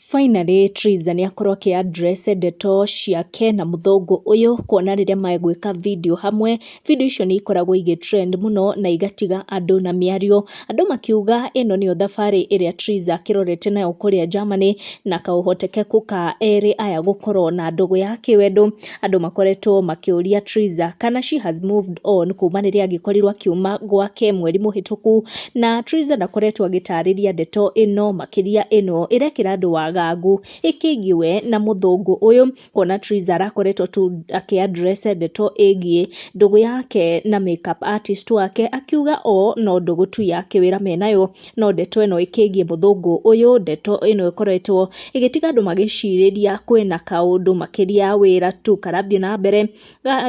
Finally Triza nĩ akorwo akĩ address ndeto ciake na mũthũngũ ũyũ, kuona rĩrĩa megwĩka video hamwe, video icio nĩ ikoragwo igĩ trend mũno na igatiga andũ na mĩario. Andũ makiuga ĩno nĩyo thabarĩ ĩrĩa Triza akĩrorete nayo kũrĩa Germany, na kaũhotekeku ka erĩ aya gũkorwo na ndũgũ ya kĩwendo. Andũ makoretwo makĩũria Triza kana she has moved on kuma rĩrĩa agĩkorirwo akiuma gwake mweri mũhĩtũku, na Triza ndakoretwo agĩtarĩria ndeto ĩno, makĩria ĩno ĩrekĩra andũ wagagu ĩkĩgiĩ we na mũthũngũ ũyũ, kuona Triza arakoretwo tu akĩ address ndeto ĩgiĩ ndũgũ yake na makeup artist wake, akiuga o no ndũgũ tu ya kĩwĩra menayo, no ndeto ĩno ĩkĩgiĩ mũthũngũ ũyũ, ndeto ĩno ĩkoretwo ĩgĩtiga andũ magĩcirĩria kwĩna kaũndũ makĩria wĩra tu karathiĩ na mbere.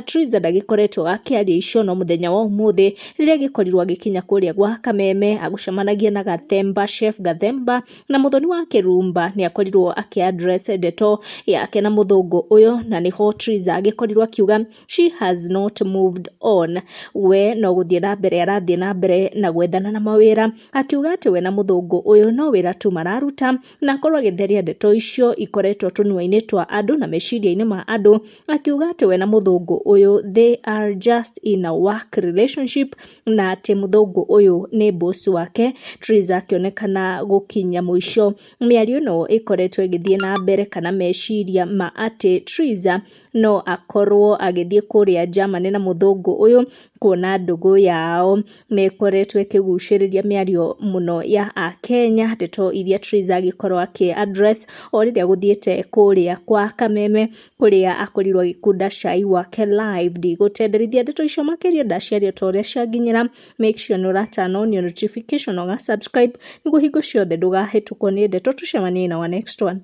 Triza ndagĩkoretwo akĩaria icio, no mũthenya wa ũmũthĩ rĩrĩa agĩkorirwo agĩkinya kũrĩa gwa Kameme agũcemanagia na Gathemba, Chef Gathemba na mũthoni wa Kĩrumba, nĩ akorirwo akĩ address ndeto yake na mũthũngũ ũyũ, na nĩho Triza agĩkorirwo akiuga she has not moved on, we no gũthiĩ na mbere arathiĩ na mbere na gwethana na mawĩra, akiuga atĩ we na mũthũngũ ũyũ no wĩra tu mararuta, na akorwo agĩtheria ndeto icio ikoretwo tũnua-inĩ twa andũ na meciria-inĩ ma andũ, akiuga atĩ we na mũthũngũ ũyũ they are just in a work relationship, na atĩ mũthũngũ ũyũ nĩ boss wake. Triza akĩonekana gũkinya mũico mĩario ĩno ĩkoretwo ĩgĩthiĩ na mbere, kana meciria ma atĩ Triza no akorwo agĩthiĩ kũrĩa Germany na mũthũngũ ũyũ, kuona ndũgũ yao nĩ ĩkoretwo ĩkĩgucĩrĩria mĩario mũno ya akenya. Ndeto iria Triza agĩkorwo akĩ address o rĩrĩa gũthiĩte kũrĩa kwa Kameme, kũrĩa akorirwo agĩkunda cai wake live. Ndigũtenderithia ndeto icio makĩria, ndaciaria ta ũrĩa cianginyĩra. Make sure nĩ ũra turn on your notification, ũga subscribe nĩguo hingo ciothe ndũgahĩtũkwo nĩ ndeto. Tũcemanie na our next one.